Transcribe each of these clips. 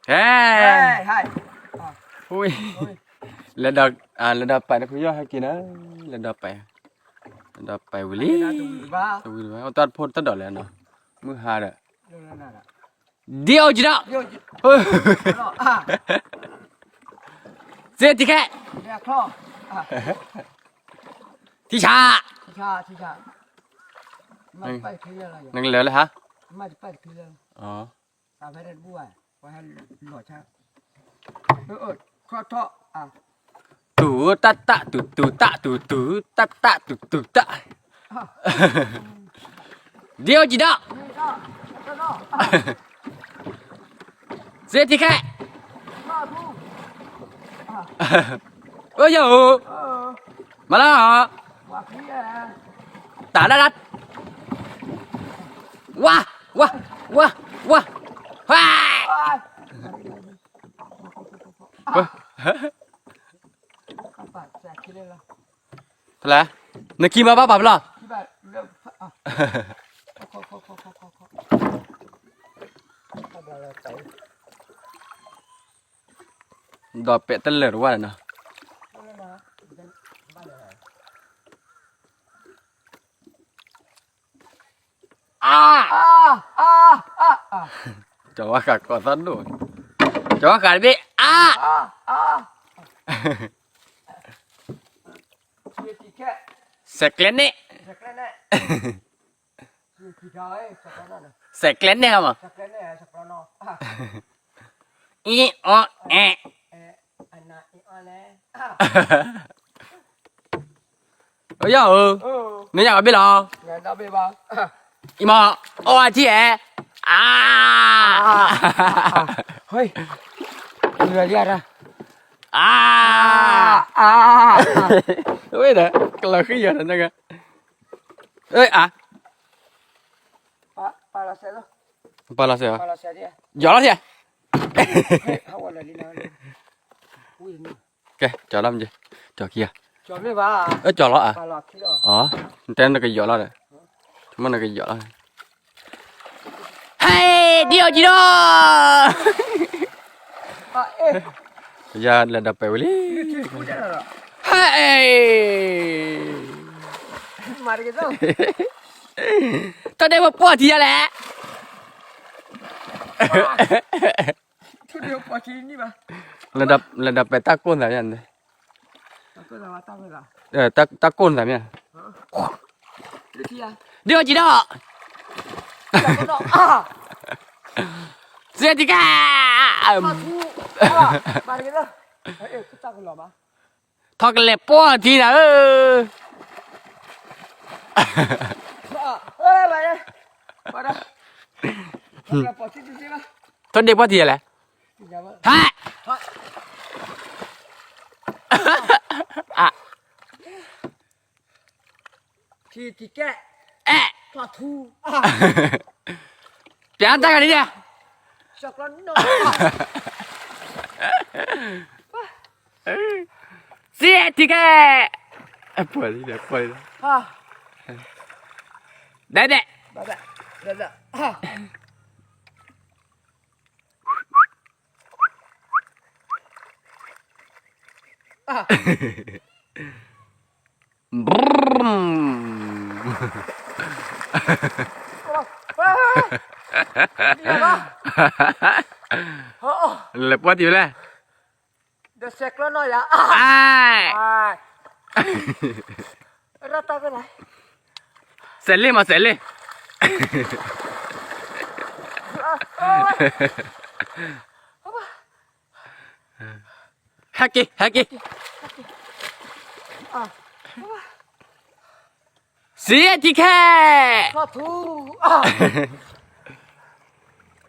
ဟဲ, ဝံၤ, လဲၤဒီး, လဲၤဒီးပာ်တဖုယီၢ်ဟဲက့ၤနၤ, လဲၤဒီးပာ်, လဲၤဒီးပာ်ဝံၤလံ, တဝံၤတဝဲ, အတၢ်တဖိတၢ်ဒီးလဲၣ်နီၤ, မုၢ်ဟါဒီး, ဒ်အိၣ်ကံဒီး, စ့ထံခဲ, ထံဆး, နကလဲၤလၢဟါ, တူၢ်တၢ်တၢ်တူၢ်တူၢ်တၢ်တူၢ်တူၢ်တၢ်တၢ်တူၢ်တူၢ်တၢ်, ဒ်အိၣ်ကံဒီး, စ့ထံခဲ, အိၣ်ယၤဧိၤ, မၤလၢ, တၢ်လၢလၢ, ဝါ, ဝါ, ဝါ, ဝါ, ဟဲ, ဖဲလဲၣ်, နခံမၤဘၣ်ပာ်ဖဲလဲၣ်, ဒီးပဲာ်တလၢာ်တဝၢ်လီၤနီၤ, အါ, ကၠီၤဝါဃးကိးသီၣ်ဒိၣ်, ကၠီၤဝါဃးတဘ့ၣ်အါ, စဲးကျဲန့ၣ်, စဲးကျဲန့ၣ်ဟီမး, အံၤအီၣ်အဲၣ်, အိၣ်ယၤဧိၤ, မ့ၢ်ယၤကဘ့ၣ်လီၤ, အံၤမး, အီၣ်ဝဲထံၣ်အဲၣ်, အါ, အါ, ဝဲဒီး ကလီၤဃံယၤဒီးနက, အါ, ပာ်လီၤစဲး, ယီၤလီၤစဲး, ကဲ, ကၠီၤလီၤမ့ၢ်, ကၠီၤခံဂၤ, ကၠီၤလီၤ, တဲနကယီၤလီၤဒီး, မ့ၢ်နကယီၤလီၤ, ဟဲ, ဒ်အိၣ်ကံဒီး, ယၤလဲၤဒီးပဲာ်ဝံၤလံ, ဟဲ, ထီၣ်ဒ့ဖိပှီၢ်ထံယၤလဲၣ်, လဲၤဒီးပဲာ်တၢ်ကိၢ်သးမ့ၢ်, တၢ်ကိၢ်သးမ့ၢ်, ဒ်အိၣ်ကံဒီး, စဲးထံခဲ, ထီၣ်ကလဲာ်ပှီၢ်ထံနၤဧၢ, ထီၣ်ဒ့ပှီၢ်ထံလဲၣ်, ဟဲ, အဲၣ်, ပျးတၢ်ဂၤန့ၣ်, စံးထံခဲ, ပှၤလံ, ပှၤလံ, ဒဲဒဲး, လဲၤပှီၢ်ထံလဲၣ်, ဒီးစဲးကျီနီၢ်ယၤ, စဲးလ့ၣ်မး စဲးလ့ၣ်, ဟဲက့ၤ ဟဲက့ၤ, စံးထံခဲ,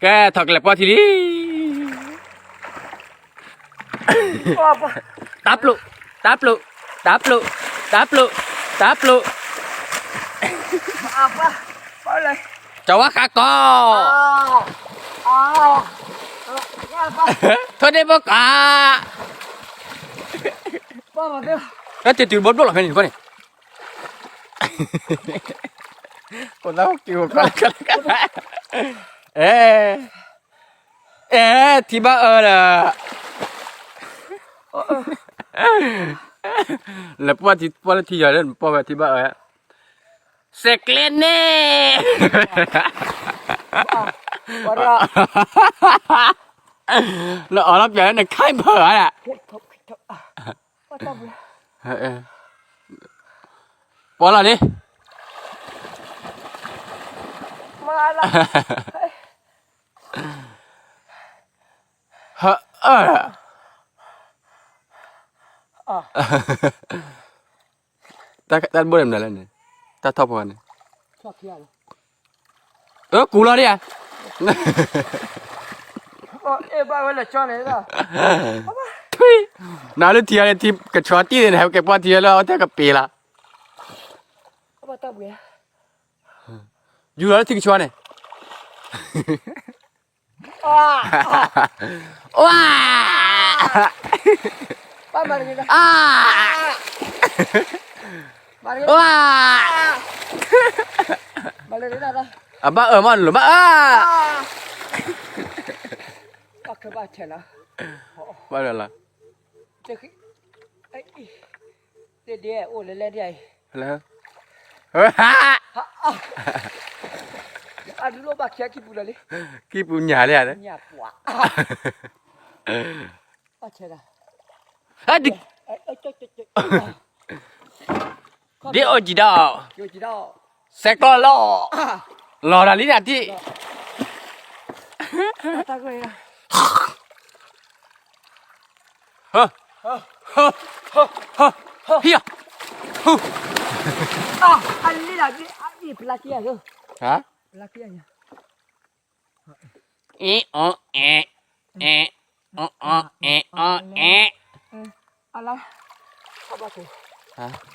ကဲ ထီၣ်ကလဲာ်ပှီၢ်ထံလံ, တၢ်ပျိး တၢ်ပျိး တၢ်ပျိး တၢ်ပျိး တၢ်ပျိး, ကၠီၤဝါဃးကီး, ထီၣ်ဒ့ဖိကီး, တၢ်တုၤဘိဘျိၣ်လီၤဖဲန့ၣ် ကွၢ်န့ၣ်, ကိးသးက့ၤ အဲ အဲ ထံဘၣ်အၢဒီး လဲၤပှၢ်ထံ ပှၢ်လၢထံယီၤလၢနပှၢ်ဝဲထံဘၣ်အၢ, စဲးကျဲန့ၣ် လၢအီၤလီၤပျးလၢနခၢၣ်ဖၢၣ်ဧါ, ပီလီၤလံ ဟၢအၢ, တၢ်တဘိန့ၣ်မနုၤလဲၣ်န့ၣ်, တၢ်ထီၣ်ဖိန့ၣ်, အၢ ကူလီၤဒံးဧါ, ထွံၣ်, နၤလၢထံအံၤန့ၣ် ထံကဆှီတံၢ်န့ၣ် ဟဲက့ၤပှၢ်ထံလၢအဝဲတၢ်ကပ့ၤလီၤ, ယူၤလီၤလၢထံကဆှီန့ၣ် ဝါ, အါ, ဝါ, အဘၣ်အၢမး နလိၤဘၣ်အၢ, ဘၣ်လၢ်လီၤ, တဒဲအိၣ်လၢလဲၣ်ဒ်အံၤ, လၢ, အဒုးလိၣ်ဘၣ်ခံခံပူၤလီၤလံ, ခံပူၤညၣ်လံဧါ, ညၣ်ပှၤ, ဘၣ်ဆဲးဒၣ်, ဒ်အိၣ်ကံဒီး, စဲးကျီလီၤ, လီၤတၢ်လံန့ၣ်အတံၢ် ဟံၣ်, ဟူ, အလံလၢ, ပလၢက့ယၤ, ပလၢက့ယၤ, အ့အီၣ်အဲၣ်, အဲ, အီၣ်အီၣ်အဲၣ်အီၣ်အဲၣ်, အလါ,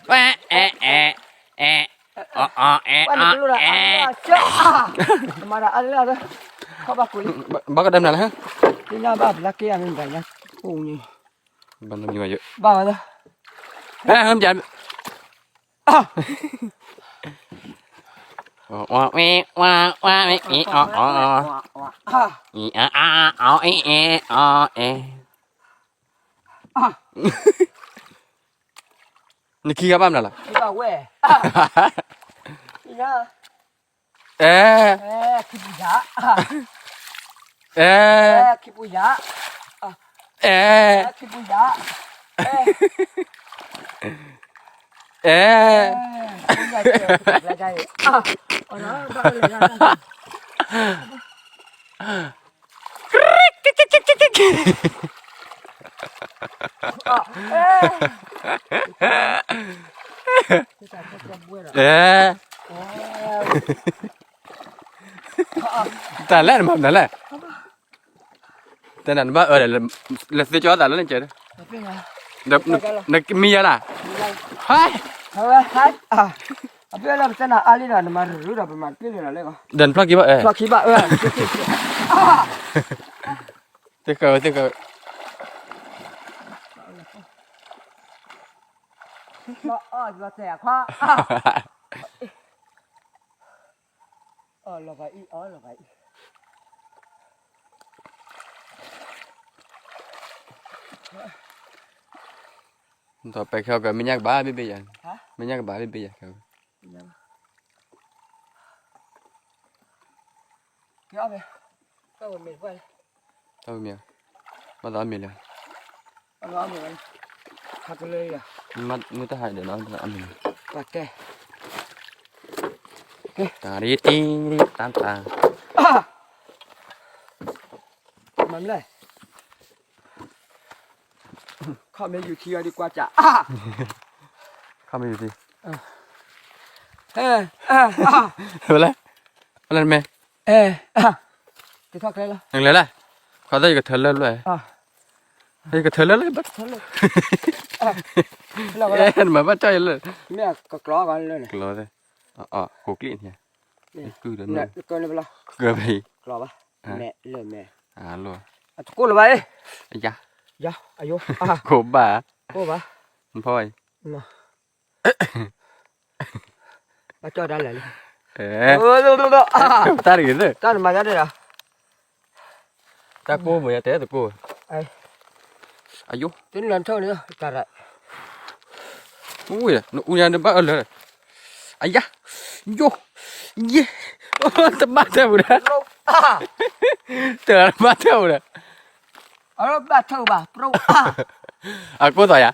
ဝဲအဲၣ်အဲၣ်, အဲ, အီၣ်အီၣ်အဲၣ်, မၤတၢ်အါလၢ, ဘၣ်ကဒၢမနုၤလဲၣ်, သ့ၣ်ညါဘၣ်ပလၢက့ယၤမ့ၢ်ဘၣ်ညါ, ဘၣ်နမံၤဝဲယ, ဘၣ်ဝဲလၢ, ဟဲဟဲမ့ၢ် ဝါဝဲဝါဝဲအံၤအီၣ်အီၣ်, အံၤအါအါအီၣ်အံၤအံၤအီၣ်အဲၣ်, နခံဂၤဘၣ်မနုၤလဲၣ်, အဲ အဲ အဲ အဲ အဲ တၢ်လဲၣ်နမၤမနုၤလဲၣ်, တဲနၤနဘၣ်အၢဒီး လဲၤသ့ကၠီသးလၢနကဲ, နမံယၤလၢ, ဟဲ, အဘၣ်လၢပတဲနၤအါလံဒီး နမၤရူဒီး ပမၤတပ့ၢ်လၢနၤလဲၣ်, ဒီးနဖျီၣ်ခံဘၣ်, ဖျီၣ်ခံဘၣ်, သ့ၣ်ဃၢၤဝဲသ့ၣ်ဃၢၤဝဲ, ဒီးပဲခဲအီၤက မဲာ်ညါကဘၣ်ဘ့ၣ်ဘ့ၣ်ယၤ, မဲာ်ညါကဘၣ်ဘ့ၣ်ဘ့ၣ်ယၤ, တၢ်မ့ၢ်, ဘၣ်သးအမ့ၢ်လၢ, မ့ၢ်တၢ်ဟးဒီးနီၤ, အမ့ၢ်လၢ, တၢ်ရ့တံၤရ့တၢ်တၢ်, မၤမလဲၣ်, ခီၣ်မ့ၢ်ယူၤထံအီၤဒ်ကွၢ်စး, ခီၣ်မ့ၢ်ယူၤထံ, ဝဲလဲၣ်, ဝဲလဲၣ်မ့ၢ်, ကထီၣ်ကျဲလီၤ, နလဲၤလဲၣ်, ခီၣ်သၣ်ယကထၢလၢလၢ, ယကထၢလၢလၢ, နမၤဘၣ်ကၠီယလၢ, မ့ၢ်ကကျီ, ကျီ, ကိးကျံၣ်န့ၣ်, ကၢဘၣ်, ကျီဘၣ်, မဲာ်လၢမဲာ်, အတကိၣ်လၢၤဘၣ်, ယၤ, ယၤ, အယိ, ကိးဘၣ်, ကိးဘၣ်, နဖီဝဲ, ဘၣ်ကၠီတၢ်လဲၣ်လံ, တၢ်တဂ့ၤသ့ၣ်, တၢ်နမၤညါဒၣ်ဒီး, တၢ်ကိၢ်မ့ၢ်ယတဲတကိၢ်, အယိ, တနၢ်ထီၣ်န့ၣ်, ဝ့ၢ်, နအူညါနဘၣ်အၢလၢာ်, အယါ, ယိ, ယ့, တဘၣ်ထၢၣ်ပူၤဒီး, တဘၣ်ထၢၣ်ပူၤဒီး, အကိၢ်သးယၤ,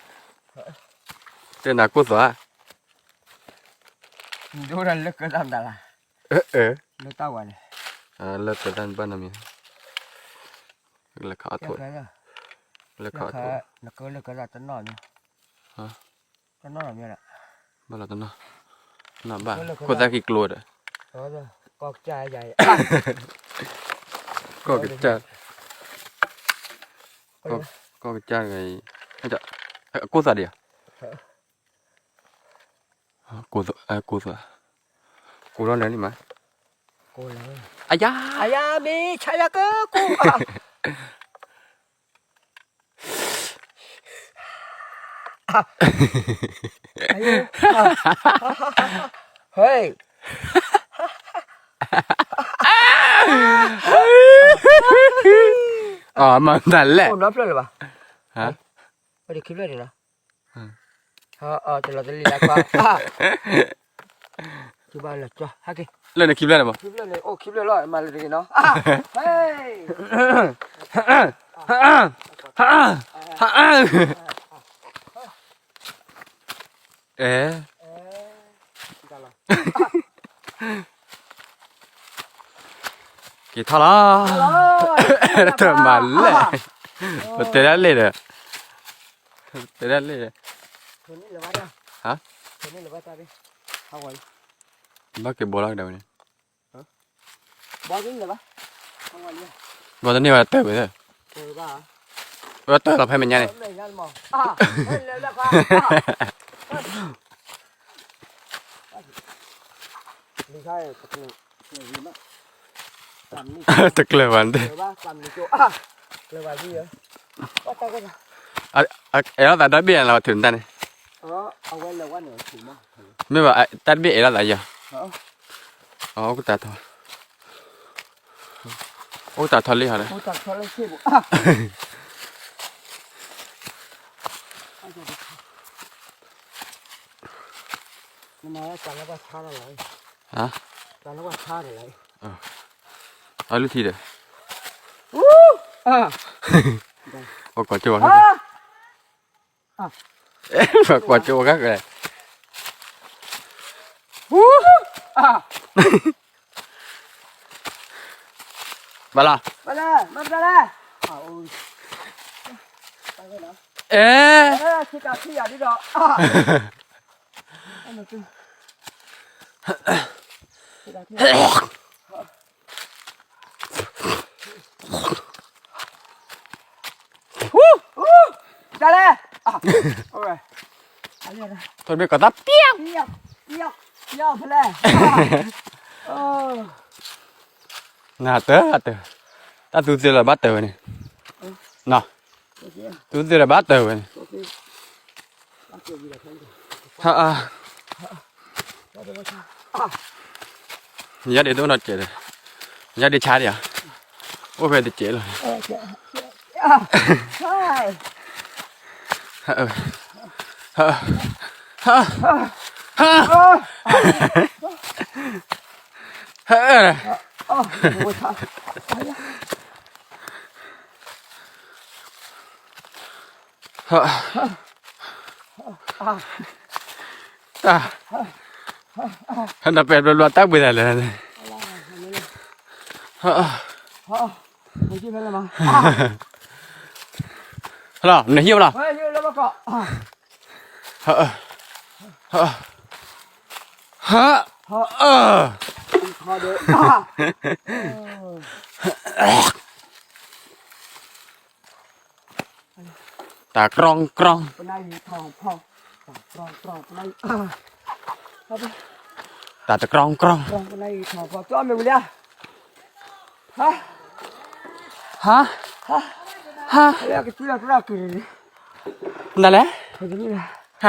တဲနၤကိၢ်သး, ဒိၣ်ဒၣ်လၢကၢၢ်တၢ်မတၤလၢ်, လၢတၢ်ဝဲန့ၣ်, လၢကၢၢ်တၢ်ဘၣ်နီတမံၤ, လၢခးအီၣ်ထိၣ်, လၢခးအီၣ်ထိၣ်, နကၢၢ်လၢကၢၢ်တၢ်တနီၣ်မ့ၢ်, တနီၣ်မ့ၢ်ဒီး, ဘၣ်လီၤတနီၣ်, ဘၣ်, ခိၣ်သၣ်ခံကျိဒီး, ကီၢ်ကစၢ်, ကီၢ်ကစၢ်, ကီၢ်ကစၢ်ဂ့ၤ, အကိၢ်သးဒံးဧါ ကိၢ်သး, ကိၢ်လီၤန့ၣ်လံမး, အယါ, အယါမ့ၢ်ဆါယၤကကိၢ်, ဟဲ, အမၤတၢ်လဲၣ်, အိၣ်နီဖျၢၣ်လၢၤဘၣ်, ဝဲဒၣ်ခံဖျၢၣ်န့ၣ်လီၤ, တလီၤတလံၤလၢခွါ, ကဘၣ်လၢကၠီ, ဟဲက့ၤ, လၢန့ၣ်ခံဖျၢၣ်န့ၣ်မး, ခံဖျၢၣ်န့ၣ် အိၣ်ခံဖျၢၣ်လီၤ မၤလၢတဂ့ၤနီၤ, ဟဲ, ဟး, အဲ, က့ၤထီၣ်လီၤ, တမၤလဲၣ်, ပတဲဒၣ်လဲၣ်ဒီး, တဲဒၣ်လဲၣ်, ဟါ, ဘၣ်က့ၤဘီလီၤကဒါဝဲန့ၣ်, ဘီတန့ၢ်ဘၣ်တၢ်ဝဲ, ဝဲတၢ်လီၤဖဲမဲာ်ညါန့ၣ် တကျၢၤဘၣ်န့ၣ်, အဲၣ်လီၤသးဒီဘ့ၣ်န့ၣ် လီၤထုးနတၢ်န့ၣ်, မ့ၢ်ဘၣ်, တၢ်တဘ့ၣ်အဲၣ်လီၤသးယၤ, အိၣ်တၢ်ထီ, အိၣ်တၢ်ထီလံဟီဒီး, အလုၢ်ထံဒီး, ပှၤကွၢ်ကၠိဝဲ, ပှၤကွၢ်ကၠိဝဲ, ဘၣ်လီၤ, အဲ ထိၣ်တဘ့ၣ်ကီးသးပျၢ်, နတၢ်တၢ်, တၢ်သူသ့လၢၤဘၣ်တၢ်ဝဲန့ၣ်, သူသ့လၢၤဘၣ်တၢ်ဝဲန့ၣ်, ယၤဒ့ၣ်တအိၣ်နီတစဲးဒီး, ယၤဒ့ၣ်ဆါဒံးဧါ, အိၣ်ဖဲတစဲးလီၤ, တၢ်, နပဲာ်ဘျီဘျီတၢ်ဘှံးသးလဲၣ်, ဟလီၤ နဟံၣ်လီၤ, ဟ, တၢ်ကြီကြီ, တၢ်တကြီကြီ, ဟ, ဟ, ဟ, နလဲၣ်, ဟ,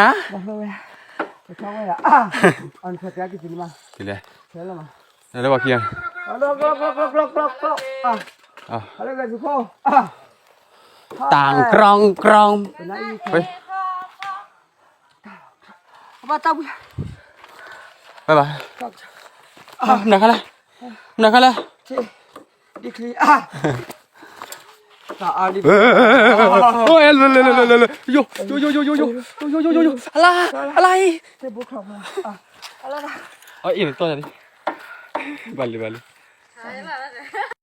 လဲၣ်, နလဲၣ်ဝဲခံ, လၢဝဲခံ, လၢဝဲခံ, အါ ဟဲလၢဂဲၤဆူခိၣ် အါ တၢင်ကြုံကြုံ ပနအံၤ ဘၣ်တၢ်ဝံၤ ဘၣ်ဘၣ် နခါလဲၣ် နခါလဲၣ် ဒ်ချံ အါ တၢ်အါဒ် အိၣ် လၢလၢလၢလၢလၢ ယိယိယိယိ အလါ အလါအံၤ အအံၤနတီၢ်ယၤလံ ဘၣ်လံ ဘၣ်လံ